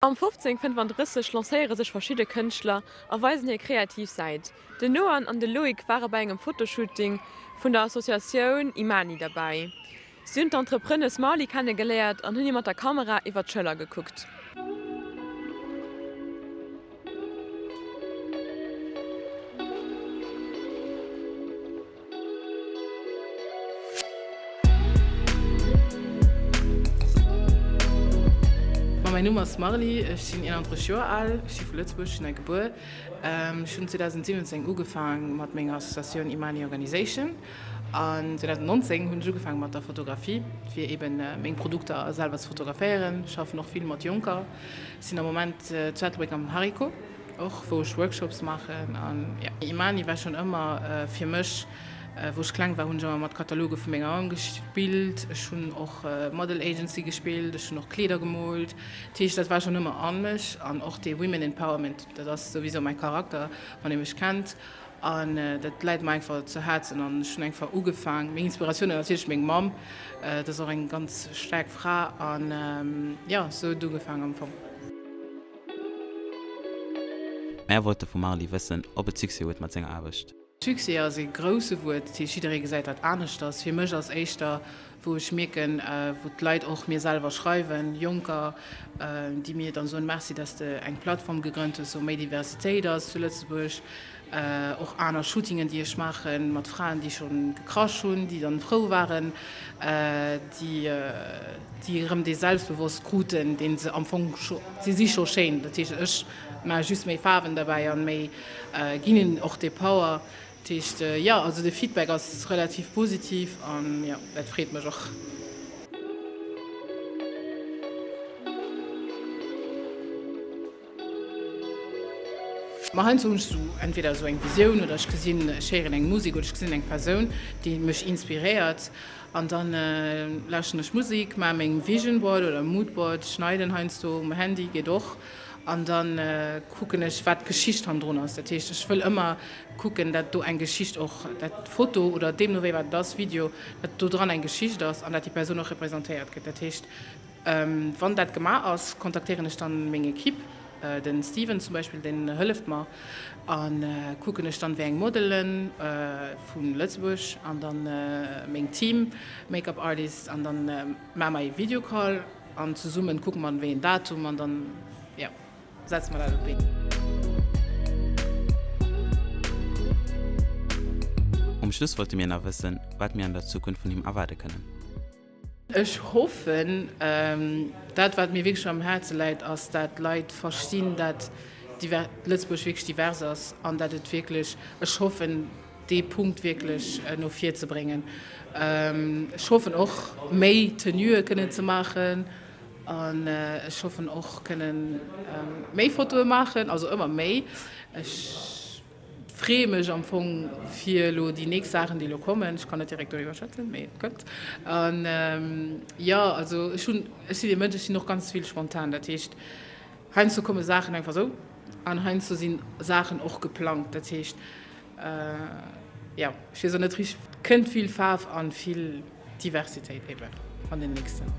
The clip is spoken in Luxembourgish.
Am 1535 lancéiere sech verschidde Kënschtler a weisen hir kreativ Säit. Den Noan an de Loïc ware bei engem Fotoshooting vun der Associatioun Imani derbäi. Si hunn d'Entrepreneuse Marly kennegeléiert an hunn hir mat der Kamera iwwer d'Schëller gekuckt. Ma mäin Numm ass Marly, ech sinn 31 Joer al, ech si vu Lëtzebuerg, ech sinn hei gebuer. Ech hunn 2017 ugefaang mat menger Associatioun Imani Organisation an 2019 hunn ech ugefaang mat der Fotografie, fir eben meng Produkter selwer ze fotograféieren. Ech schaffen och vill mat Jonker, sinn am Moment zu Ettelbréck am Hariko. Och wou ech Workshops maachen an jo. Imani war schonn ëmmer fir mech, wou ech kleng war hunn ech ëmmer mat Kataloge vu menger Mamm gespillt, ech hunn och Model Agency gespillt, ech hunn och Kleeder gemoolt, dat heescht dat war schonn ëmmer an mech an och dee Women Empowerment, dat ass souwisou mäi Charakter, wann ee mech kennt an dat läit mer einfach zu Häerzen an ech hunn einfach ugefaang, meng Inspiratioun ass natierlech meng Mamm, dat ass och eng ganz staark Fra an jo, esou huet et ugefaang am Fong. Mär wollte vum Marly wëssen, ob et Succès huet mat senger Aarbecht. Succès ass ee grousse Wuert, dat heescht jidderee gesäit dat aneschters. Fir mech ass éischter, wou ech mierken, wou d'Leit och mir selwer schreiwen, Jonker, déi mir dann soen, Merci, dass de eng Plattform gegrënnt hues, wou méi Diversitéit ass zu Lëtzebuerg. Och aner Shootingen, déi ech maachen, mat Fraen, déi scho gecrush hunn, déi dann frou waren, déi déi erëm dee Selbstbewosst kruten, dee se am Fong scho, si si scho schéin, dat heescht ech maache just méi Faarwen derbäi an méi ginn hinnen och dee Power. Dat heescht jo, also de Feedback ass relativ positiv an jo, dat freet mech och. Ma heiansdo hunn ech sou entweder esou eng Visioun oder ech gesinn, ech héieren eng Musek oder ech gesinn eng Persoun, déi mech inspiréiert an dann lauschteren ech Musek, maache meng Vision Board oder Mood Board, schneiden heiansdo um Handy, geet och, an dann kucken ech wat d'Geschicht hannendrun ass. Dat heescht ech wëll ëmmer kucken, dat do eng Geschicht och, dat d'Foto oder deemno wéi wat et ass, Video, dat do dran eng Geschicht ass an dat déi Persoun och representéiert gëtt. Dat heescht Wann dat gemaach ass, kontaktéieren ech dann meng Equipe, den Steven zum Beispill, deen hëlleft mer, an kucken ech dann wéi eng Modelen vun Lëtzebuerg an dann meng Team, Make-up Artist, an dann maache mer ee Video Call an zesummen kucke mer wéi een Datum an dann jo setze mer dat op d'Been. Um Schluss wollte mir nach wëssen, wat mir an der Zukunft vun him erwaarde kënnen. Ech hoffen, dat wat mir wierklech am Häerze läit, ass dat d'Leit verstinn, dat Lëtzebuerg wierklech divers ass an dat et wierklech, ech hoffen dee Punkt wierklech no vir ze bréngen. Ech hoffen och méi Tenuë kënnen ze maachen an ech hoffen och kënnen méi Fotoe maachen, also ëmmer méi. Ech. Freeë mech am Fong fir elo déi nächst Saachen, déi elo kommen. Ech kann net direkt doriwwer schwätzen, mee et kënnt. An jo, also ech hunn, ech sinn ee Mënsch, ech sinn och ganz vill spontan. Dat heescht, heiansdo komme Saachen einfach esou an heiansdo si Saachen och geplangt. Dat heescht, jo, ech weess och net richteg. Kënnt vill Faarf an vill Diversitéit eben an den nächsten.